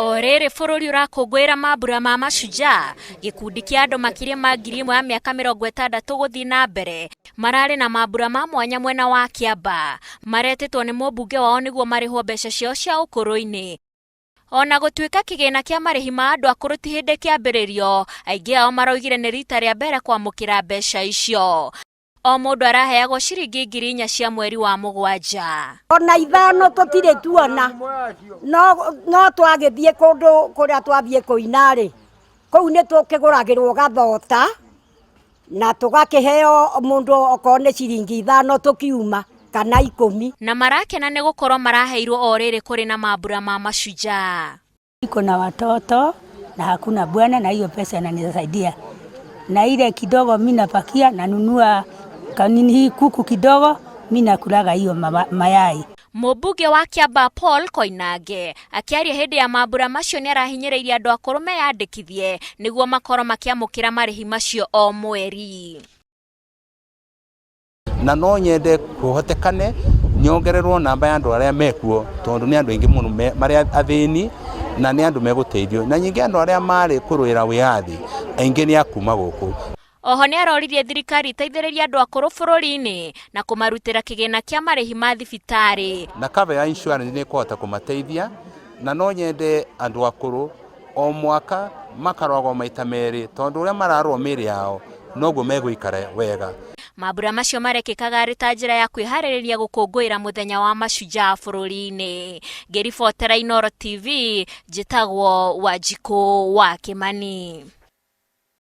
O rĩrĩ bũrũri ũrakũngũĩra mambura ma Mashujaa, gĩkundi kĩa andũ makĩria ma 1,000 ya mĩaka 60 gũthiĩ na mbere mararĩ na mambura ma mwanya mwena wa Kĩambaa. Maretĩtwo nĩ mũmbunge wao nĩguo marĩhwo mbeca ciao cia ũkũrũ-inĩ. Ona gũtuĩka kĩgĩna kĩa marĩhi ma andũ akũrũ ti hĩndĩ kĩambĩrĩrio, aingĩ ao maroigire nĩ rita rĩa mbere kwamũkĩra mbeca icio. O mũndũ araheagwo ciringi 4,000 cia mweri wa mũgwanja. Ona 5 tũtirĩ tuona, no, no twagĩthiĩ kũndũ kũrĩa twathiĩ kũina-rĩ, kũu nĩ tũkĩgũragĩrwo gathota na tũgakĩheo mũndũ okorwo nĩ ciringi 5 tũkiuma kana 10. Na marakena nĩ gũkorwo maraheirwo o rĩrĩ kũrĩ na mambura ma Mashujaa. Niko na watoto na hakuna bwana, na hiyo pesa inanisaidia, na ile kidogo mimi napakia nanunua kanini hii kuku kidogo, mimi nakulaga hiyo mayai. Mũmbunge wa Kĩambaa Paul Koinange akĩaria hĩndĩ ya mambura macio nĩ arahinyĩrĩirie andũ akũrũ meyandĩkithie nĩguo makorwo makĩamũkĩra marĩhi macio o mweri. Na no nyende kũhotekane nyongererwo namba ya andũ arĩa mekuo, tondũ nĩ andũ aingĩ mũno marĩa athĩni na nĩ andũ megũteithio, na nyingĩ andũ arĩa marĩ kũrũĩra wĩyathi aingĩ nĩ akuma gũkũ. Oho nĩ aroririe thirikari iteithĩrĩrie andũ akũrũ bũrũri-inĩ na kũmarutĩra kĩgĩna kĩa marĩhi ma thibitarĩ. Na cover ya insurance nĩ ĩkũhota kũmateithia, na no nyende andũ akũrũ o mwaka makaroragwo maita merĩ, tondũ ũrĩa mararorwo mĩĩrĩ yao noguo megũikara wega. Mambura macio marekĩkaga arĩ ta njĩra ya kwĩharĩrĩria gũkũngũĩra mũthenya wa Mashujaa bũrũri-inĩ. Ngĩribotera Inooro TV, njĩtagwo Wanjikũ wa Kĩmani.